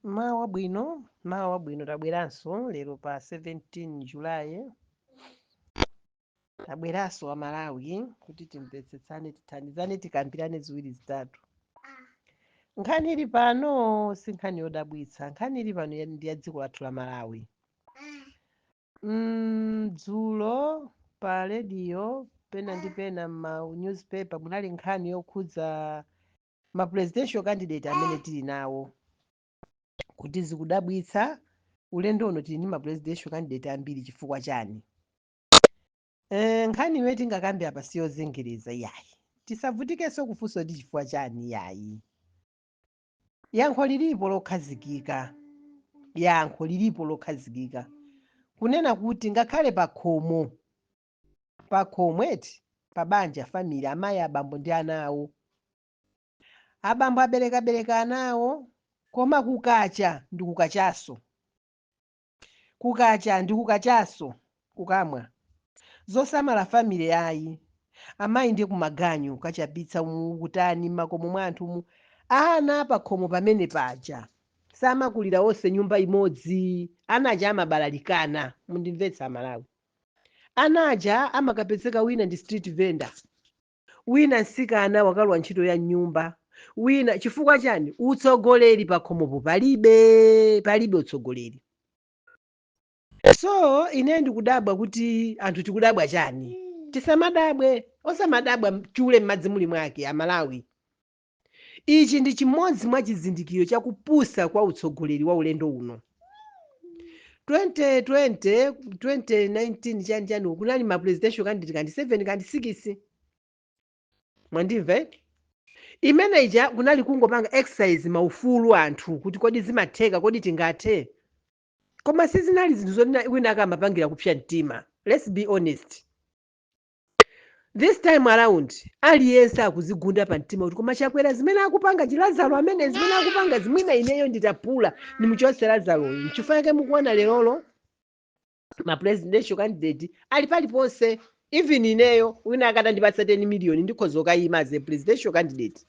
Mawa bwino, mawa bwino. Tabweranso lero pa 17 Julayi, tabweranso Amalawi kuti timvetsetsane, tithandizane, tikambirane ziwiri zitatu. Nkhani ili pano si nkhani yodabwitsa. Nkhani ili pano ndi ya dziko lathu la Malawi. Dzulo pa radio pena ndi pena ma newspaper munali nkhani yokhudza ma presidential candidate amene tili nawo, kuti zikudabwitsa, ulendo uno tili ndi ma presidential candidate ambiri, chifukwa chani? Nkhani imene tingakambe apa siyozengereza yayi. Tisavutikenso kufunsa kuti chifukwa chani yayi. Yankho lilipo lokhazikika, yankho lilipo lokhazikika, kunena kuti ngakhale pakhomo, pakhomo eti, pa banja, family, amayi, abambo ndi ana awo, abambo aberekabereka ana awo, koma kukacha ndi kukachaso, kukacha ndi kukachaso, kukamwa zosamala family ayi. Amayi ndiye kumaganyu, kachapitsa umu, kutani, m'makomo mwa anthu mu, ana pakhomo pamene paja samakulira onse nyumba imodzi. Ana aja amabalalikana. Mundimvetsa Amalawi, ana aja amakapezeka wina ndi street vendor, wina msikana wakalowa ntchito ya nyumba, wina. Chifukwa chani? Utsogoleri pakhomopo palibe, palibe utsogoleri. So ine ndikudabwa kuti anthu tikudabwa chani? Tisamadabwe, osamadabwa, chule m'madzi muli mwake. Amalawi, ichi ndi chimodzi mwa chizindikiro chakupusa kwa utsogoleri wa ulendo uno. 2020, 2019, chani chani, kunali ma presidential candidate kandi 7 kandi 6, mwandimva eh? Imene ija kunali kungopanga exercise maufulu anthu kuti kodi zimatheka, kodi tingathe? Koma sizinali zinthu zoti wina akamapangira kupsya mtima. Let's be honest, this time around aliyense akuzigunda pa mtima kuti koma Chakwera zimene akupanga, chilazaro amene zimene akupanga zimwina, ineyo nditapula nimuchotse Lazaroyo. Nchifukwa chake mukuona lerolo ma presidential candidate ali paliponse. Even ineyo, wina akatandipatsa 10 million, ndikhoza kukayima as a presidential candidate.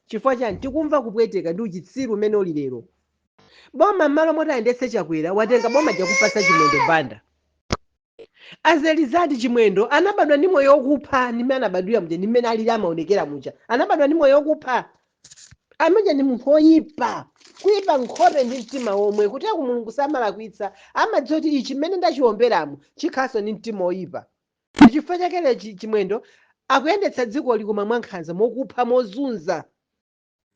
Chifukwa chani? Tikumva kupweteka ndi uchitsiru umene uli lero. Boma, m'malo moti ayendetse Chakwera, watenga boma jakupasa Chimwendo Banda. As a result, Chimwendo anabadwa ndi moyo wokupha. Ndimene anabadwira muja, ndimene alili, amaonekera muja, anabadwa ndi moyo wokupha. Ameneja ndi munthu woyipa, kuyipa nkhope ndi mtima womwe. Kuti aku Mulungu samalakwitsa, amadziwa kuti ichi mmene ndachiwomberamo chikhaso ndi mtima woyipa. Chifukwa chake Chimwendo akuyendetsa dzikoli koma mwankhanza, mokupha, mozunza.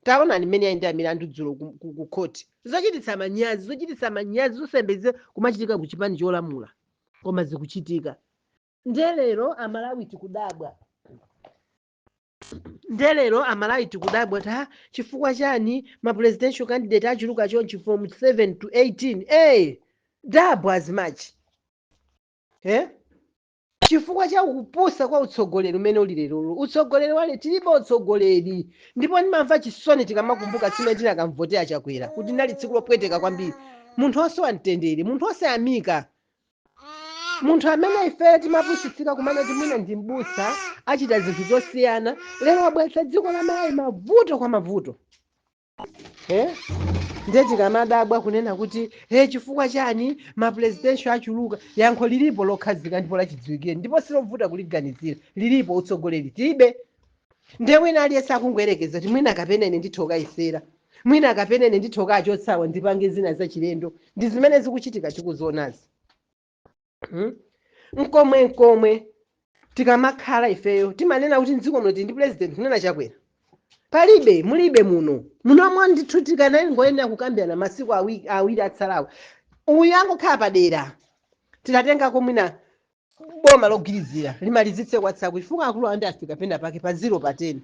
Taonani mmene ayendera milandu dzulo ku khoti. Zochititsa manyazi, zochititsa manyazi, zosembeze kumachitika ku chipani cholamula, koma zikuchitika. Nde lero Amalawi tikudabwa, nde lero Amalawi tikudabwa ta chifukwa chani ma presidential candidate achuluka chonchi from 7 to 18? Double as much, eh? Chifukwa cha kupusa kwa utsogoleri umene uli lerolo. Utsogoleri wale, tilibe utsogoleri. Ndipo ndimamva chisoni tikamakumbuka tsiku limene tinakamvotera Chakwera, kuti linali tsiku lopweteka kwambiri. Munthu osowa mtendere, munthu osayamika, munthu amene ife timapusitsika kumene kuti mwina ndi mbusa, achita zinthu zosiyana, lero wabweretsa dziko la Malawi mavuto kwa mavuto, eh? Ndiye tikamadabwa kunena kuti he, chifukwa chani ma presidential achuluka, yankho lilipo lokhazika ndipo lachidziwikire, ndipo silovuta kuliganizira. Lilipo, utsogoleri tilibe. Ndiye wina aliyense akungoyerekeza kuti mwina kapena ine ndithoka isera, mwina kapena ine ndithoka achotsawa, ndipange zina zachilendo. Ndi zimene zikuchitika tikuzionazi, Nkomwe nkomwe tikamakhala ifeyo timanena kuti mdziko muno tili ndi president, kunena Chakwera palibe, mulibe muno munomwe. Ndithu tikanangoyenera kukambirana masiku awiri atsalawa, uyu angokhala padera, titatengako mwina boma logwirizira limalizitse kwatsako, chifukwa akulu andi afika pena pake pa 0 pa 10.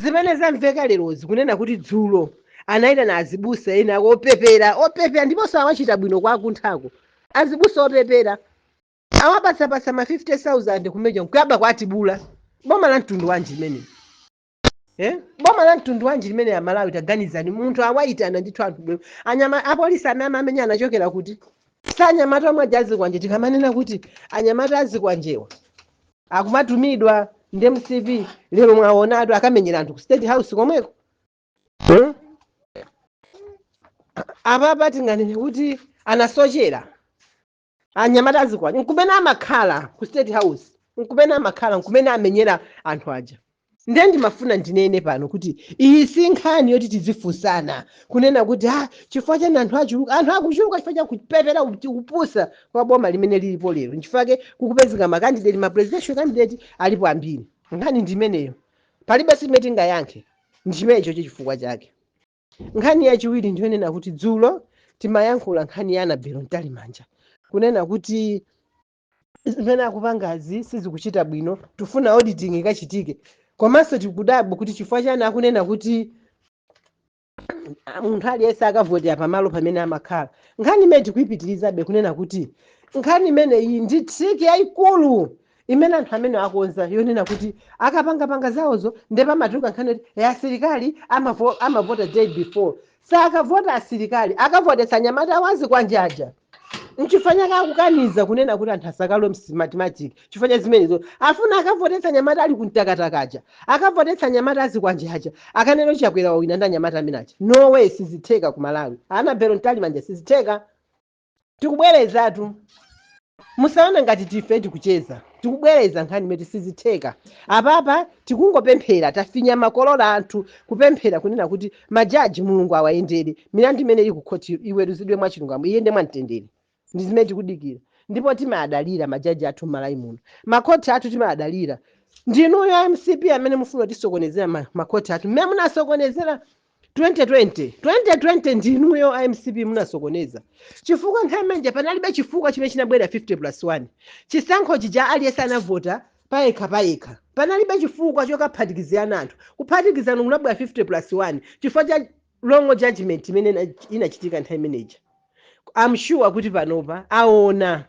Zimene zamveka lerozi, kunena kuti dzulo anayitana azibusa ena opepera, opepera, ndiponso awachita bwino kwa akunthako. Azibusa opepera awapatsapatsa ma 50,000 kumeja nkuyaba kwatibula. Boma la mtundu wanji limene, eh? Boma la mtundu wanji limene ya Malawi? Taganizani, munthu awayitana ndithu anthu bwino, anyama apolisi amene amamenya anachokera kuti? Si anyamata omwe aja azikwanje? Tikamanena kuti anyamata azikwanjewa akumatumidwa ndi MCP, lero mwaonatu akamenyera anthu ku State House komweko. Apapa tinganene kuti anasochera anyamata azikwanje nkumene amakhala ku State House, nkumene amakhala, nkumene amenyera anthu aja. Ndiye ndimafuna ndinene pano kuti iyi si nkhani yoti tizifunsana kunena kuti, ah, chifukwa chani anthu achuluka. Anthu akuchuluka chifukwa cha kupepera, kupusa kwa boma limene lilipo lero. Nchifukwa kukupezeka ma candidate, ma presidential candidate alipo ambiri. Nkhani ndi imeneyo, palibe simene tingayankhe, ndi chimenecho chifukwa chake. Nkhani yachiwiri ndiyonena kuti dzulo timayankhula nkhani ya Annabel Mtalimanja, kunena kuti zimene akupangazi sizikuchita bwino, tifuna auditing ikachitike. Komanso tikudabwa kuti chifukwa chani akunena kuti munthu aliyense akavotera pamalo pamene amakhala. Nkhani imene tikuyipitirizabe kunena kuti nkhani imene iyi ndi trick yayikulu imene anthu amene akonza, yonena kuti akapangapanga zawozo nde pamatuluka nkhani yoti asilikali amavota day before. Sakavota asilikali, akavotetsa anyamata azikwanje aja. Nchifukwa chake akukaniza kunena kuti anthu asakalowe Smartmatic, chifukwa cha zimenezo. Afuna akavotetsa anyamata ali kumtakatakaja, akavotetsa anyamata azikwanje aja, akanena Chakwera wawina ndi anyamata amene aja. No way, sizitheka ku Malawi. Annabel Mtalimanja, sizitheka. Tikubwerezatu, musaone ngati tife tikucheza. Tikubwereza nkhani imene sizitheka. Apapa tikungopemphera, tafinya makolola anthu kupemphera kunena kuti majaji Mulungu awayendere, milandu imene ili ku khoti iweruzidwe mwachilungamo, iyende mwamtendere. Ndi zimene tikudikira, ndipo timadalira majaji athu m'Malawi muno, makhoti athu timadalira. Ndinuyo MCP amene mufuna tisokonezera makhoti athu mmene munasokonezera 2020. 2020 ndinuyo MCP munasokoneza, chifukwa nthawi imeneja panalibe chifukwa chimene chinabwera 50 plus 1. Chisankho chija aliyense anavota payekha payekha, panalibe chifukwa chokaphatikizirana anthu. Kuphatikizana kunabwera 50 plus 1 chifukwa cha wrong judgment imene inachitika nthawi imeneja. I'm sure kuti panopa aona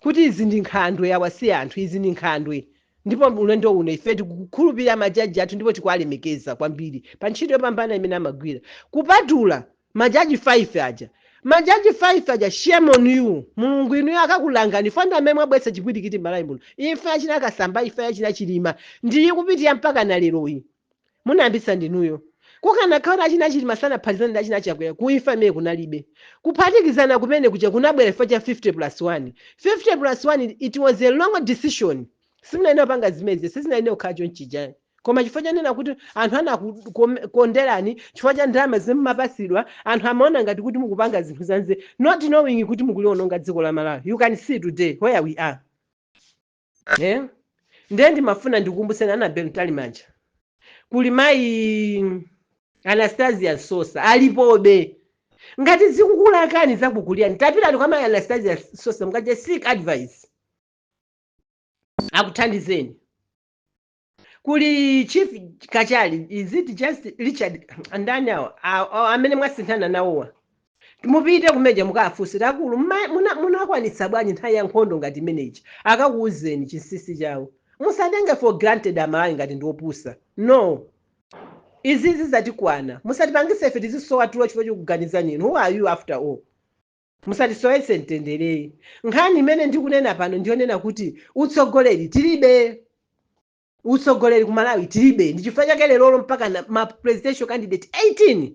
kuti izi ndi nkhandwe, awasiya anthu, izi ndi nkhandwe. Ndipo ulendo uno ife tikukhulupirira majaji athu ndipo tikuwalemekeza kwambiri pa ntchito yopambana imene amagwira, kupatula majaji 5 aja. Majaji 5 aja, shame on you. Mulungu inuyo akakulangani fanda amene mwabweretsa chipwirikiti m'Malawi muno. Imfa yachina Kasamba, imfa yachina Chilima ndiyi kupitira mpaka na leroyi, munayambitsa ndinuyo. Kukanakhala achina Chilima sanaphatizane ndi achina Chakwera, kuimfa imene kunalibe. Kuphatikizana kumene kuja kunabwera chifukwa cha 50 plus 1. 50 plus 1, it was a wrong decision. Simunayenera kupanga zimezi, sizinayenera kukhala chonchija, koma chifukwa chanena kuti anthu anakukonderani chifukwa cha ndalama zimene mumapasidwa, anthu amaona ngati kuti mukupanga zinthu zanze, not knowing kuti mukuliononga dziko la Malawi. You can see today where we are, eh? Ndiye ndimafuna ndikukumbuseni Annabel Mtalimanja, kuli mayi Anastasia Sosa alipobe. Ngati zikukulakani, zakukulirani, tapitani kwa mayi Anastasia Sosa mukaje seek advice, akuthandizeni. Kuli Chief Kachali, is it just Richard ndani awa amene mwasinthana nawowa? Mupite kumeja mukafunse, akulu, munakwanitsa bwanji nthawi ya nkhondo ngati imeneji? Akakuwuzeni chinsinsi chawo. Musatenge for granted Amalawi ngati ndiopusa, no. Izizi zatikwana, musatipangise ife tizisowa tulo chifukwa chokuganizani inu. Who are you after all? Musatisowetse mtendereyi. Nkhani imene ndikunena pano ndiyonena kuti utsogoleri tilibe, utsogoleri ku Malawi tilibe. Ndi chifukwa chake lerolo mpaka na ma presidential candidate 18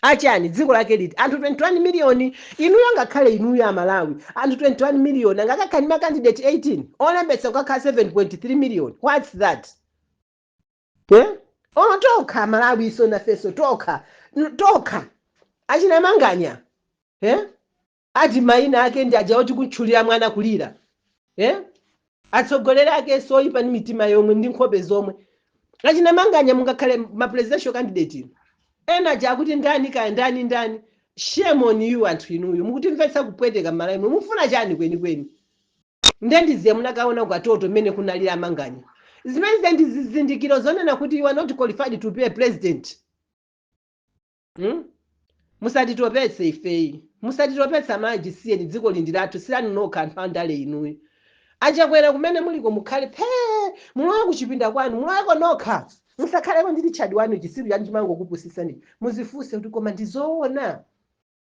achani, dziko lake liti? Anthu 21 miliyoni, inuyo, ngakhale inuyo Amalawi, anthu 21 miliyoni angakakhale ndi ma candidate 18 olembetsa kukakhala 7.3 million? What's that, eh? Ono tokha Malawi iso nafeso tokha tokha achina Manganya, eh? Ati mayina ake ndi aja oti kutchulira mwana kulira, eh? Atsogoleri ake soyipa ndi mitima yomwe ndi nkhope zomwe. Achina Manganya, mungakhale ma presidential candidate inu? Ena aja akuti ndani kaya ndani ndani. Shame on you anthu inuyo, mukutimvetsa kupweteka m'Malawi muno. Mufuna chani kwenikweni? Ndendiziya munakaona kukatoto mmene kunalira Amanganya. Zimene ndi zizindikiro zonena kuti you are not qualified to be a president, Musatitopetse ifeyi, musatitopetse amaji. Siyeni, dziko lindi lathu, siyani nokha anthu andale inuyo. Achakwera, kumene muliko mukhale phee, mulowe kuchipinda kwanu, muloweko nokha, musakhaleko ndi Richard wanu, chisiru chanu chimangokupusisani. Muzifunse kuti koma ndizoona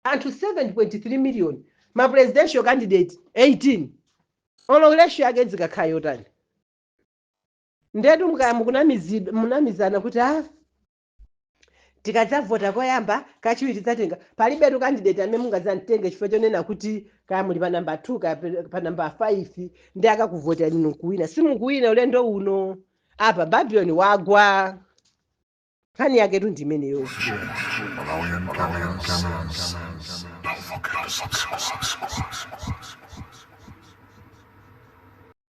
anthu 7.3 million, ma presidential candidate 18, olo ratio yake zikakhala yotani? Ndetu mukaya mukunamizana kuti ah, Tikadzavota koyamba, kachiwiri tidzatenga. Palibetu candidate amene mungadzamtenge chifukwa chonena kuti kaya muli pa namba 2, kaya pa namba 5, ndi akakuvotera inu nkuwina. Simukuwina ulendo uno. Apa Babylon wagwa. Nkhani yaketu ndi imeneyo. Malawian cameras. Don't forget to subscribe.